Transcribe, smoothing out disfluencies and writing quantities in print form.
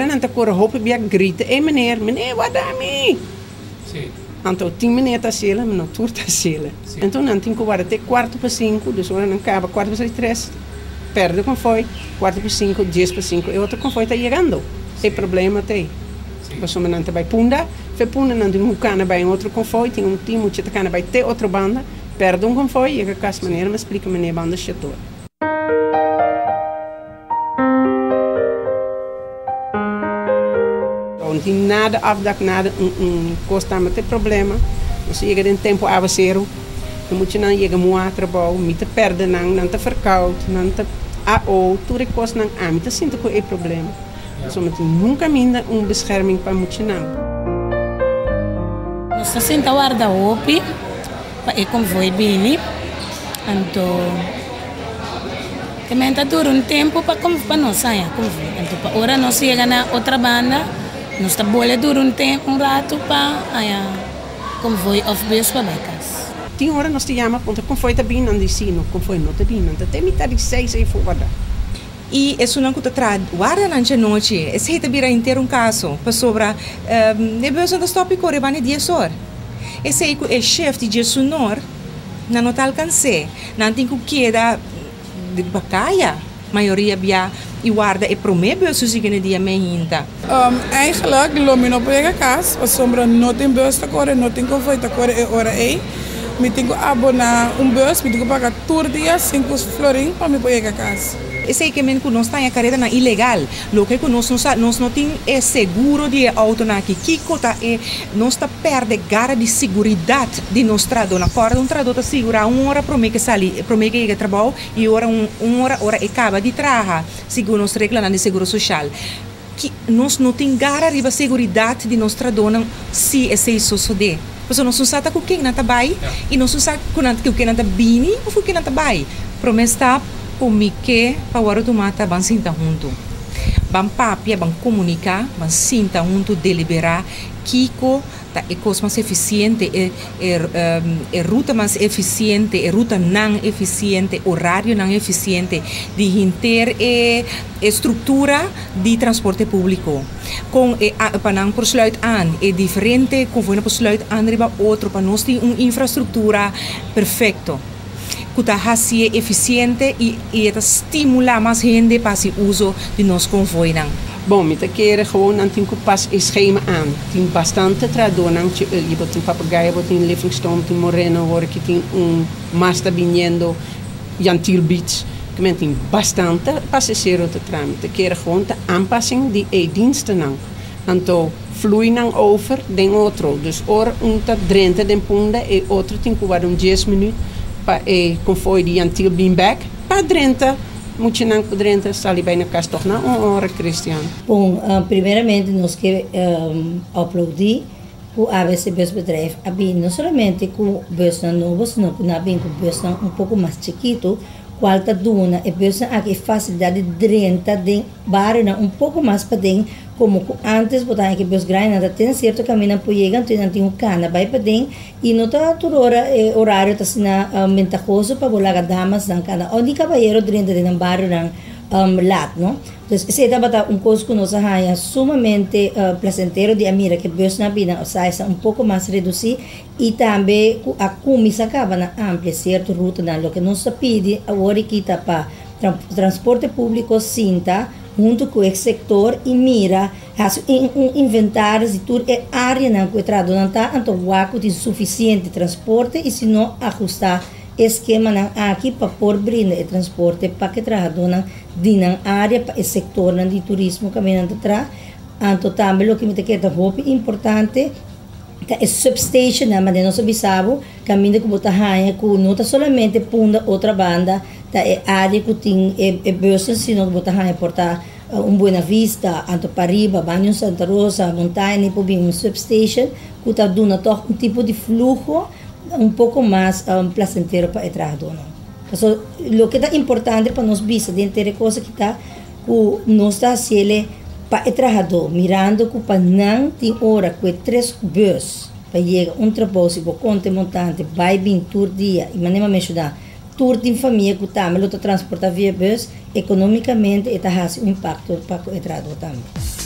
Nan ta kore hopi bia grita, Ey meneer, meneer warda mi! Anto tin meneer ta hasiel, ma no tur ta hasiel. Anto nan tin ku warda te kuarto pa sinku, dus ora nan kaba kuarto pa tres, perde konvoi, kuarto pa sinku, dies pa sinku, e otro konvoi ta yegando. E problema ta ey. Pasobra nan ta bai Punda, fe Punda nan tin ku kana bai un otro konvoi, tin un tin mucha ta kana bai te otro banda, perde un konvoi, yega kas manera mi a splika meneer banda shetor. No tin nada afdak nada un kos tambe ta e problema. Nos a yega den tempu awaseru, e muchanan yega mua trabou, mi ta perde nan, nan ta verkoud, nan ta AO, tur e kosnan ami ta sinti ku e problema. Pasobra no tin nunka minda un bescherming pa muchanan. Nos ta sinta warda hopi pa e konvoi bini, anto. Te menta dura un tempu pa pa nos haña konvoi. Anto pa ora nos yega na otra banda, nos ta bole dura un tempu, un ratu pa haña konvoi òf bus pa bai kas. Tin ora nos ta yama puntra konvoi ta bin, nan di si, no, konvoi no ta bin, nan ta te mitad di seis ei for warda. I esunnan ku ta traha wardanan djanochi, esei ta bira henter un kaso, pasobra e busnan ta stòp i kore banda dies or. Esei ku e shift di djesunor. Nan no ta alkans'é. Nan tin ku keda riba kaya mayoria bia i warda e promé bus su siguiente dia meinta. Eigenlijk lo mi no por yega kas pasobra no tin bus ta kore, no tin konvoi ta kore e ora ei. Mi tin ku aboná un bus, mi tin ku paga tur dia sinku florin pa mi por yega kas. Esei ke men ku nos ta haña karetanan ilegal. Loke ku nos no sa, nos no tin e seguro di e outonan aki. Kiko ta e, nos ta pèrdè gara di siguridat di nos trahadónan. Kòrda un trahadó ta sigurá un ora promé ke sali, promé ke yega trabou i ora un un ora ora e kaba di traha, segun nos reglanan di seguro soshal. Ki, nos no tin gara riba seguridat di nos trahadónan si esei sosodé. Pasobra nos no sa ta ku ken nan ta bai i nos no sa ku nan ku ken nan ta bini òf ku ken nan ta bai. Promé stap ku mi ke pa wòrdu tumá ta ban sinta huntu. Ban papia, ban komuniká, ban sinta huntu deliberá kiko ta e kos mas efisiente, e e ruta mas efisiente, e rutanan efisiente, orarionan efisiente di henter e e struktura di transporte públiko. Kon e pa nan por sluit aan e diferente konvoinan por sluit aan riba otro pa nos tin un infrastruktura perfekto ku ta hasié efisiente i i e ta stimulá mas hende pa hasi uso di nos konvoinan. Bon, mi ta kere gewoon nan tin ku pas e schema aan. Tin bastante trahadónan, je bo tin Papagayo, bo tin Livingstone, tin Moreno, awor aki tin un mas ta biniendo, Yantil Beach. Ke men tin bastante pasesero ta traha. Mi ta kere gewoon ta aanpassing di e dienstennan. Anto vloei nan over den otro. Dus ora un ta drenta den Punda e otro tin ku warda un dies minuut pa e konvooi di Yantil bin bek pa drenta. Muchanan ku drenta sali bai na kas tòg na un ora, Christian. Bon, primeramente nos ke aplaudí ku ABC Busbedrijf a bin no solamente ku busnan nobo sino ku nan a bin ku busnan un poko mas chikitu kual ta duna e busnan aki e fasilidat di drenta den barionan un poko mas paden komo ku antes bo ta haña ku e bus grandinan ta tene sierto kaminda por yega anto nan tin ku kana bai paden i no ta tur ora e orario ta asina bentahoso pa bo laga damasnan kana o ni kabayero drenta den nan barionan lat no. Dus esei tabata un kos ku nos a haña sumamente plasentero di a mira ku e busnan a bini na size un poko mas redusí i tambe ku a kuminsá kaba na amplia sierto rutanan. Loke nos ta pidi awor i kita pa transporte públiko sinta huntu ku e sektor i mira hasi un inventaris di tur e áreanan ku e trahadónan ta anto wak ku tin sufisiente transporte i si no ahustá e skemanan aki pa por brinda e transporte pa ku e trahadónan di nan área pa e sektornan di turismo kaminda nan ta traha. Anto tambe loke mi ta kere ta hopi importante ta e substationnan, manera nos a bisa bo, kaminda ku bo ta haña ku no ta solamente Punda otra banda ta e área ku tin e busnan sino ku bo ta haña por ta un Buena Vista, anto pariba, banda di un Santa Rosa, Montaña por bin un substation ku ta duna tòg un tipo di fluho un poko mas plasentero pa e trahadónan. Pasobra loke ta importante pa nos bisa den tur e kos aki ta ku nos ta hasiel pa e trahadó, mirando ku pa nan tin ora ku e tres bus pa yega un trabou si bo konta e montante bai bin tur dia i manera mi a menshoná tur tin famia ku tambe lo ta transportá via bus, ekonomikamente e ta hasi un impakto pa ku e trahadó tambe.